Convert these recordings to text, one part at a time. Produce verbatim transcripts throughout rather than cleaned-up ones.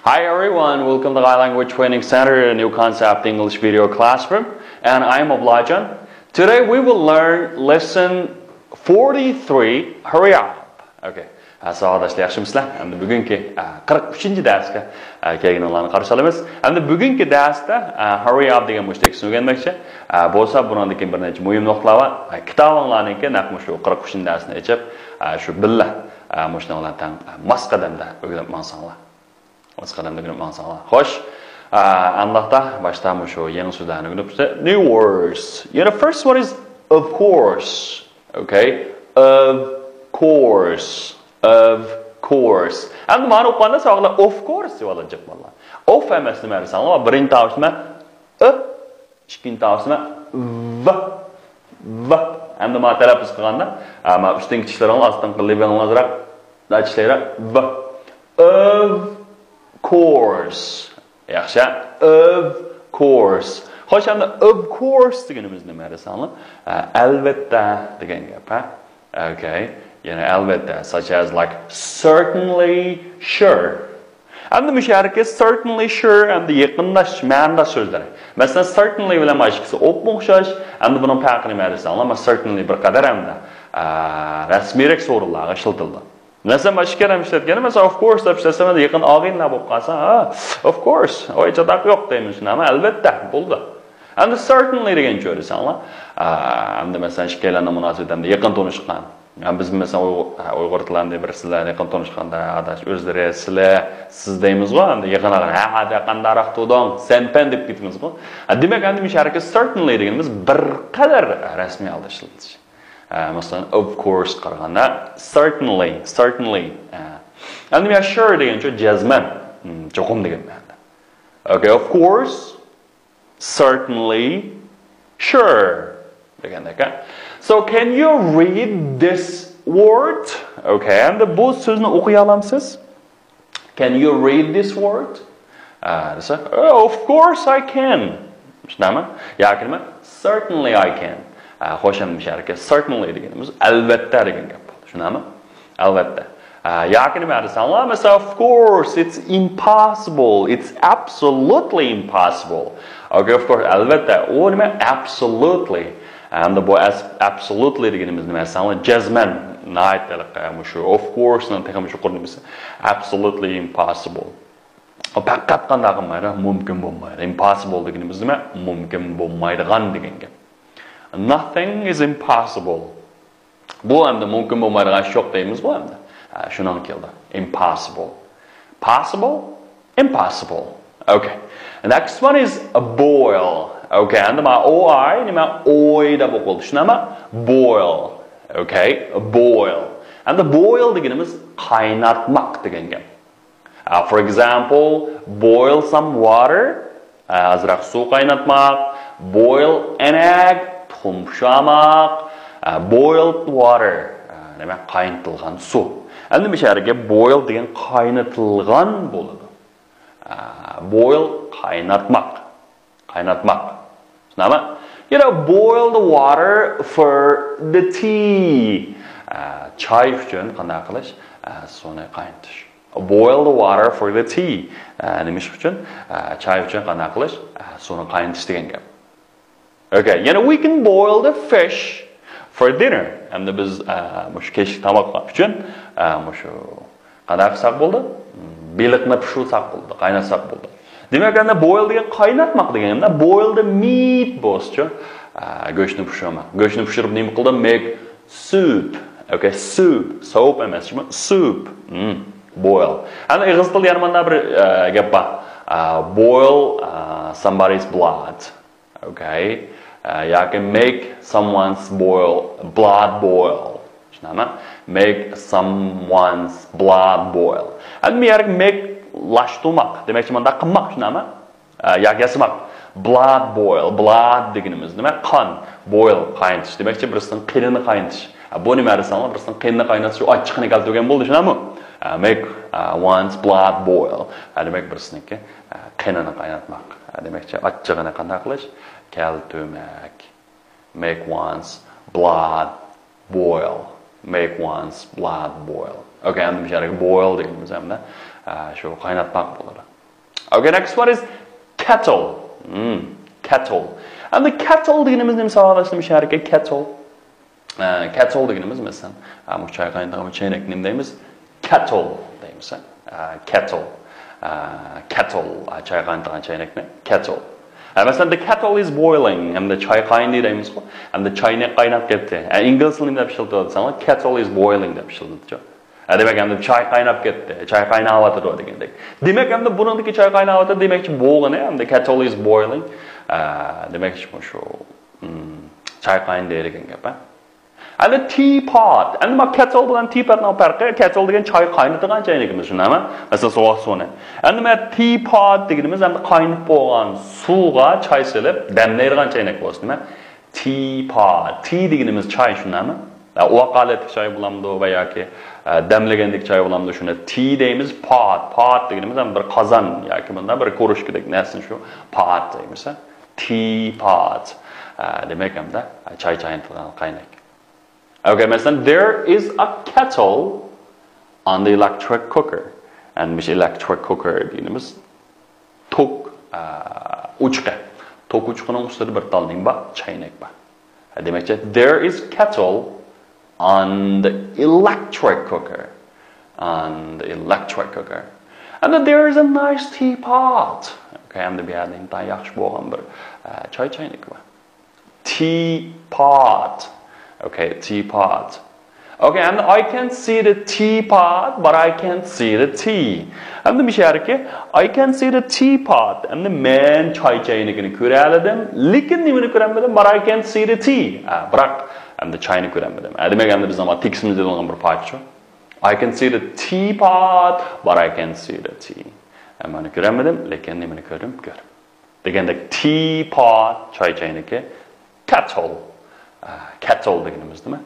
Hi everyone, welcome to Thai Language Training Center, a new concept English video classroom, and I'm Oblajan. Today we will learn lesson forty-three, hurry up. Okay. ھە، ساۋاقداشلار، ياخشىمۇسىلەر؟ ئەمدى بۈگۈنكى، ئە، قىرىق ئۈچىنچى دەرسكە، ئە، كەلگىنىڭلارنى قارشى ئالىمىز. ئەمدى بۈگۈنكى دەرستە، ئە، hurry up دېگەن مۇشۇ تېكىستنى ئۆگەنمەكچى. ئە، بولسا بۇنىڭدىن كېيىن بىر نەچچە مۇھىم نۇقتىلار بار. ئە، كىتابىڭلارنىڭكى نەق مۇشۇ قىرىق ئۈچىنچى دەرسنى ئېچىپ، ئە، شۇ بىللە، ئە، مۇشۇنىڭ بىلەن تەڭ، ئە، ماس قەدەمدە ئۆگىنىپ ماڭساڭلار. ئۆز قەدەمدە ئۆگىنىپ ماڭساڭلار. خوش. ئا، ئانداقتا باشتا مۇشۇ يېڭى سۆزلەرنى ئۆگىنىپ، new words. You know, first one is of course. Okay? Of course. Of course. ئەمدى مانا ئوقۇغاندا ساۋاقلار of course دەپ ئالىنىپ قالغان. Of ئەمەس نېمە دېسەڭلار، بىرىنچى تاۋۇش نېمە؟ ئۆ. ئىككىنچى تاۋۇش نېمە؟ ۋ. ۋ. ئەمدى مانا تەلەپپۇز قىلغاندا، ئا، مانا ئۈستۈنكى چىشلىرىڭلار، ئاستىنقى لىۋىڭلار ئازراق، دا چىشلىرى ۋ. Of course. ياخشى. Of course. خوش، ئەمدى of course دېگىنىمىز نېمە دېسەڭلار؟ ئە، ئەلۋەتتە دېگەن گەپ، ھە؟ Okay. يەنە ئەلۋەتتە، such as, like, certainly, sure. ئەمدى مۇشۇ يەردىكى certainly، sure ئەمدى يېقىنداش، مەنىداش سۆزلەر. مەسىلەن، certainly بىلەن مانا ئىككىسى ئوپمۇ ئوخشاش. ئەمدى بۇنىڭ پەرقى نېمە دېسەڭلار، مانا certainly بىر قەدەر ئەمدى، ئە، رەسمىيرەك سورۇنلارغا ئىشلىتىلىدۇ. مەسىلەن، مانا ئىككى ئادەم ئىشلەتكەندە، مەسىلەن، of course دەپ ئىشلەتسە، يېقىن ئاغىنىلەر بولۇپ قالسا، ھە، of course، ھوي، چاتاق يوق دەيمىز، شۇنداقمۇ؟ ئەلۋەتتە، بولدى. ئەمدى certainly دېگەنچە دېسەڭلار، ئە، ئەمدى مەسىلەن، ئىككىيلەننىڭ مۇناسىۋىتى ئەمدى يېقىن تونۇشقان. ئەمدى بىز مەسىلەن ئۇيغۇر، ئە، ئۇيغۇر تىلىدا بىر سىلەر يېقىن تونۇشقاندا، ئاداش، ئۆزلىرى، سىلە، سىز دەيمىزغۇ، ئەمدى يېقىن ئاغىنە، ھە، ھە، قانداقراق تۇردۇڭ، سەن پەن دەپ كېتىمىزغۇ. ئە، دېمەك، ئەمدى مۇشۇ ھەرىكەت certainly دېگىنىمىز بىر قەدەر رەسمىي ھالدا ئىشلىتىلىدۇ. ئە، مەسىلەن، of course قارىغاندا، certainly، certainly. ئە، ئەمدى مەن sure دېگەنچە جەزمەن، م، چوقۇم دېگەن مەنىدە. Okay, of course, certainly, sure دېگەندەك. So, can you read this word? Okay, ئەمدى بۇ سۆزنى ئوقۇيالامسىز؟ Can you read this word? ئە، دېسە، "Oh, of course I can." شۇنداقمۇ؟ ياكى نېمە؟ Certainly I can. ئە، خوش، ئەمدى مۇشۇ يەردىكى certainly دېگىنىمىز ئەلۋەتتە دېگەن گەپ بولدى. شۇنداقمۇ؟ ئەلۋەتتە. ئە، ياكى نېمە دېسەڭلار، مەسىلەن، of course, it's impossible, it's absolutely impossible. Okay, of course، ئەلۋەتتە. ئۇ نېمە؟ Absolutely. ئەمدى بۇ as-، absolutely دېگىنىمىز نېمە دېسەڭلار، جەزمەن، ناھايىتى ھېلىقى، مۇشۇ of course نىڭ تېخىمۇ يۇقىرى نېمىسى، absolutely impossible. ئۇ پەقەت قانداق قىلمايدۇ؟ مۇمكىن بولمايدۇ. Impossible دېگىنىمىز نېمە؟ مۇمكىن بولمايدىغان دېگەن گەپ. Nothing is impossible. بۇ ئەمدى مۇمكىن بولمايدىغان ئىش يوق دەيمىزغۇ ئەمدى. ھە، شۇنىڭ كېلىدۇ. Impossible. Possible. Impossible. Okay. Next one is a boil. Okay. ئەمدى مانا O I نېمە؟ ئوي دەپ ئوقۇلدى. شۇنداقمۇ؟ Boil. Okay. Boil. ئەمدى boil دېگىنىمىز قايناتماق دېگەن گەپ. Uh, for example, boil some water. ئە، ئازراق سۇ قايناتماق. Boil an egg، تۇخۇم پۇشۇرماق. ئە، boiled water، ئە، نېمە، قاينىتىلغان سۇ. ئەمدى مۇشۇ يەرگە boil دېگەن قاينىتىلغان بولىدۇ. ئە، boil قايناتماق. قايناتماق. شۇنداقمۇ؟ You know, boil the water for the tea. ئە، چاي ئۈچۈن قانداق قىلىش؟ ئە، سۇنى قاينىتىش. Boil the water for the tea. ئە، نېمە ئىش ئۈچۈن؟ ئە، چاي ئۈچۈن قانداق قىلىش؟ ئە، سۇنى قاينىتىش دېگەن گەپ. Okay, يەنە we can boil the fish for dinner. ئەمدى بىز، ئە، مۇشۇ كەچلىك تاماق ئۈچۈن، ئە، مۇشۇ قانداق قىلساق بولدى؟ بېلىقنى پىشۇرساق بولدى، قايناتساق بولدى. دېمەك، ئەمدى boil دېگەن قايناتماق دېگەن، ئەمدى boil the meat بولسىچۇ؟ ئە، گۆشنى پىشۇرماق. گۆشنى پىشۇرۇپ نېمە قىلدى؟ Make soup. Okay, soup. Soap ئەمەس، شۇمۇ؟ Soup. Hmm. Boil. ئەمدى ئېغىز تىلدا يەنە مۇنداق بىر، ئە، گەپ بار. ئە، boil، ئە، somebody's blood. Okay. ئە، ياكى make someone's boil، blood boil. شۇنداقمۇ؟ Make someone's blood boil. ئەمدى بۇ يەرگە make لاشتۇرماق. دېمەكچى، مۇنداق قىلماق، شۇنداقمۇ؟ ئە، ياكى ياسىماق. Blood boil. Blood دېگىنىمىز نېمە؟ قان. Boil، قاينىتىش. دېمەكچى، بىرسىنىڭ قېنىنى قاينىتىش. ئە، بۇ نېمە دېسەڭلار، بىرسىنىڭ قېنىنى قايناتسا، شۇ ئاچچىقىنى كەلتۈرگەن بولدى، شۇنداقمۇ؟ ئە، make، ئە، one's blood boil. ئە، دېمەك، بىرسىنىڭكى، ئە، قېنىنى قايناتماق. ئە، دېمەكچى، ئاچچىقىنى قانداق قىلىش؟ كەلتۈرمەك. Make one's blood boil. Make one's blood boil. Okay, ئەمدى مۇشۇ يەردىكى boil دېگىنىمىز ئەمدى، ئە، شۇ قايناتماق بولىدۇ. Okay, next one is kettle. Hmm, kettle. Endi kettle deganimiz nima, ساۋاقداشلىرىم؟ شەركە kettle. Kettle deganimiz, masalan, چايقايدىغان چاينەك نېمە دەيمىز؟ Kettle دەيمىز. Kettle. Kettle. چايقايدىغان چاينەكنى kettle. Masalan, the kettle is boiling. Endi چاي قاينىدى دەيمىزغۇ. Endi چاينەك قايناپ كەتتى. ئىنگلىز تىلىدا نېمە دەپ ئىشلىتىدۇ دېسەڭلار، kettle is boiling دەپ ئىشلىتىدۇ. دېمەك، ئەمدى چاي قايناپ كەتتى، چاي قايناۋاتىدۇ دېگەندەك. دېمەك، ئەمدى بۇنىڭدىكى چاي قايناۋاتىدۇ دېمەكچى بولغىنى، ئەمدى kettle is boiling دېمەكچى شۇ، چاي قاينىدى دېگەن گەپ. Endi teapot. Endi ما kettle بىلەن teapotنىڭ پەرقى، kettle دېگەن چاي قاينىتىدىغان چاينىكىمىز، شۇنداقمۇ؟ مەسىلەن، سوغۇق سۇنى. Endi ما teapot دېگىنىمىز ئەمدى قاينىتىپ بولغان سۇغا چاي سېلىپ دەملەيدىغان چاينەك بولسا نېمە؟ Teapot. Tea دېگىنىمىز چاي، شۇنداقمۇ؟ ۋاقالەتلىك چاي بولامدۇ ۋە ياكى دەملىگەندىكى چاي بولامدۇ، شۇنى tea دەيمىز. Pot، pot دېگىنىمىز ھەم بىر قازان ياكى بۇنداق بىر كۇرۇشكىدەك نەرسىنى شۇ pot دەيمىز. Teapot. دېمەك، ھەمدە چاي چاينىتىدىغان قاينەك. Okay, مەسىلەن، there is a kettle on the electric cooker. Endi مۇشۇ electric cooker دېگىنىمىز توك ئوچىقى. توك ئوچىقىنىڭ ئۈستىدە بىر تال نېمە بار؟ چاينەك بار. دېمەكچى، there is kettle on the electric cooker. On the electric cooker. And then there is a nice teapot. Okay, ئەمدى بۇ يەردە ئىنتايىن ياخشى بولغان بىر چاي چاينىكى بار. Teapot. Okay, teapot. Okay, and I can see the teapot, but I can't see the tea. ئەمدى مۇشۇ يەردىكى I can see the teapot. ئەمدى مەن چاي چاينىكىنى كۆرەلىدىم، لېكىن نېمىنى كۆرەلمىدىم؟ But I can't see the tea. بىراق ئەمدى چاينى كۆرەلمىدىم. دېمەك، ئەمدى بىز نېمە تېكىستىمىزدە بولغان بىر پارچە شۇ. I can see the teapot, but I can't see the tea. مەن كۆرەلمىدىم، لېكىن نېمىنى كۆردۈم؟ كۆردۈم. دېگەندەك، teapot، چاي چاينىكى، kettle، kettle دېگىنىمىز نېمە؟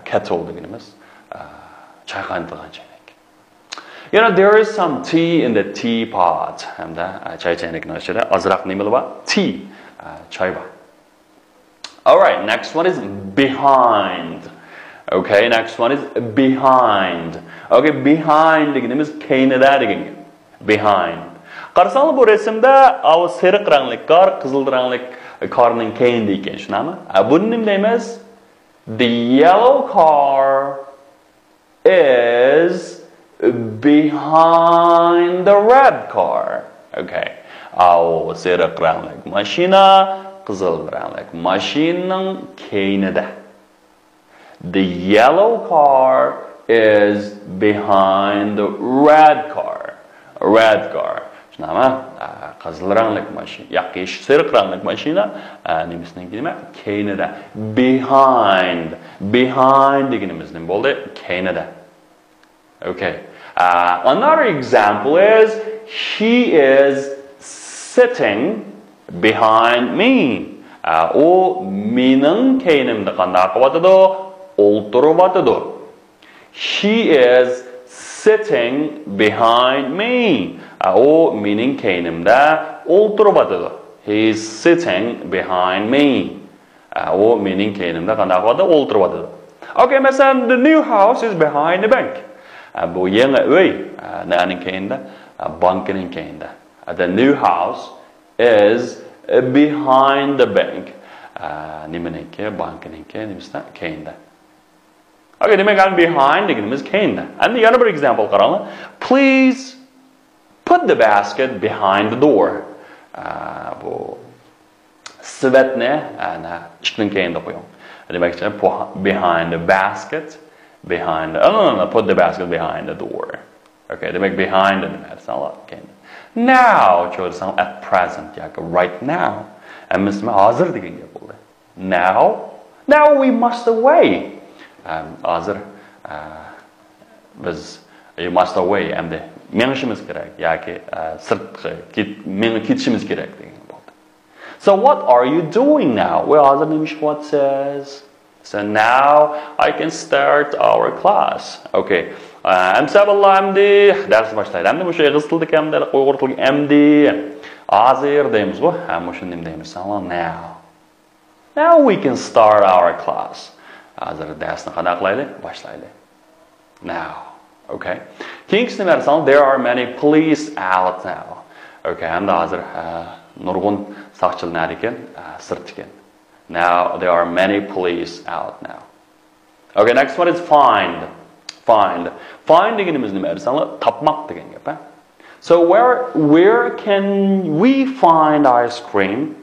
Kettle دېگىنىمىز چاي قاينىتىدىغان چاينەك. You know, there is some tea in the teapot. ھەمدە چاي چاينىكىنىڭ ئىچىدە ئازراق نېمىلا بار؟ Tea، چاي بار. Alright, next one is behind. Okay, next one is behind. Okay, behind دېگىنىمىز كەينىدە دېگەن گەپ. Behind. قارىساڭلار، بۇ رەسىمدە ئاۋۇ سېرىق رەڭلىك كار قىزىل رەڭلىك كارنىڭ كەينىدە ئىكەن، شۇنداقمۇ؟ بۇنى نېمە دەيمىز؟ The yellow car is behind the red car. Okay. ئاۋۇ سېرىق رەڭلىك ماشىنا قىزىل رەڭلىك ماشىنىنىڭ كەينىدە. The yellow car is behind the red car. Red car. شۇنداقمۇ؟ قىزىل رەڭلىك ماشىنا ياكى سېرىق رەڭلىك ماشىنا نېمىسىنىڭ نېمە؟ كەينىدە. Behind. Behind دېگىنىمىز نېمە بولدى؟ كەينىدە. Okay. Another example is he is sitting behind me. ئۇ مېنىڭ كەينىمدە قانداق قىلىۋاتىدۇ؟ ئولتۇرۇۋاتىدۇ. He is sitting behind me. ئۇ مېنىڭ كەينىمدە ئولتۇرۇۋاتىدۇ. He is sitting behind me. ئۇ مېنىڭ كەينىمدە قانداق قىلىۋاتىدۇ؟ ئولتۇرۇۋاتىدۇ. Okay, مەسىلەن, the new house is behind the bank. بۇ يېڭى ئۆي نەنىڭ كەينىدە؟ بانكىنىڭ كەينىدە. The new house is behind the bank. نېمىنىڭكى؟ بانكىنىڭكى نېمىسىدە؟ كەينىدە. Okay, دېمەك، behind دېگىنىمىز كەينىدە. Endi يەنە بىر example قاراڭلار. Please put the basket behind the door. بۇ سېۋەتنى ئىشىكنىڭ كەينىدە قويۇڭ. دېمەكچى، behind the basket, behind the, no, no, no, put the basket behind the door. Okay, دېمەك، behind نېمە دېسەڭلار كەينىدە. Now چۆرسەڭ at present ياكى right now. ئەمەسمۇ ھازىر دېگەن گەپ بولدى. Now, now we must away. ھازىر بىز we must away، ئەمدى مېڭىشىمىز كېرەك ياكى سىرتقا كېتىشىمىز كېرەك دېگەن بولدى. So what are you doing now? ۋە ھازىر نېمە ئىش قىلىۋاتىسىز؟ So now I can start our class. Okay. ئەمسە باللا ئەمدى دەرس باشلايلى. ئەمدى مۇشۇ ئېغىز تىلدىكى ئەمدى، ئۇيغۇر تىلىدىكى ئەمدى، ھازىر دەيمىزغۇ. ھە، مۇشۇنى نېمە دەيمىز؟ Now. Now we can start our class. ھازىر دەرسنى قانداق قىلايلى؟ باشلايلى. Now. Okay. كېيىنكىسىنى بەرسەڭ، there are many police out now. Okay, ھەمدە ھازىر نۇرغۇن ساقچىلار نەدىكەن؟ سىرتتىكەن. Now there are many police out now. Okay, next one is find. Find. Find دېگىنىمىز نېمە دېسەڭلار، تاپماق دېگەن گەپ. So where where can we find ice cream?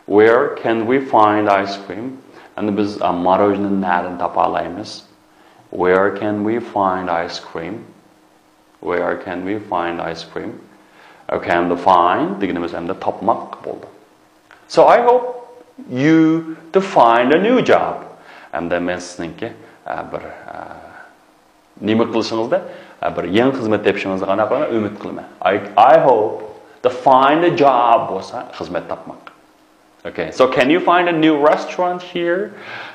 Where can we find ice cream? ئەمدى بىز ماروژنىنى نەدىن تاپالايمىز? Where can we find ice cream? Where can we find ice cream? Okay, and the find دېگىنىمىز ئەمدى تاپماق بولدى. So I hope you to find a new job. ئەمدى مەن سىزنىڭكى بىر نېمە قىلىشىڭىزدا، بىر يېڭى خىزمەت تېپىشىڭىزنى قانداق قىلىمەن؟ ئۈمىد قىلىمەن. I I hope to find a job بولسا خىزمەت تاپماق. Okay, so can you find a new restaurant here?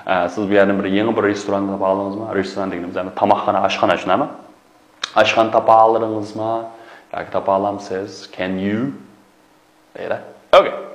سىز بۇ يەردىن بىر يېڭى بىر رېستوران تاپالدىڭىزمۇ؟ رېستوران دېگىنىمىز يەنى تاماقخانا، ئاشخانا، شۇنداقمۇ؟ ئاشخانا تاپالدىڭىزمۇ؟ ياكى تاپالامسىز؟ Can you? دەيدۇ. Okay.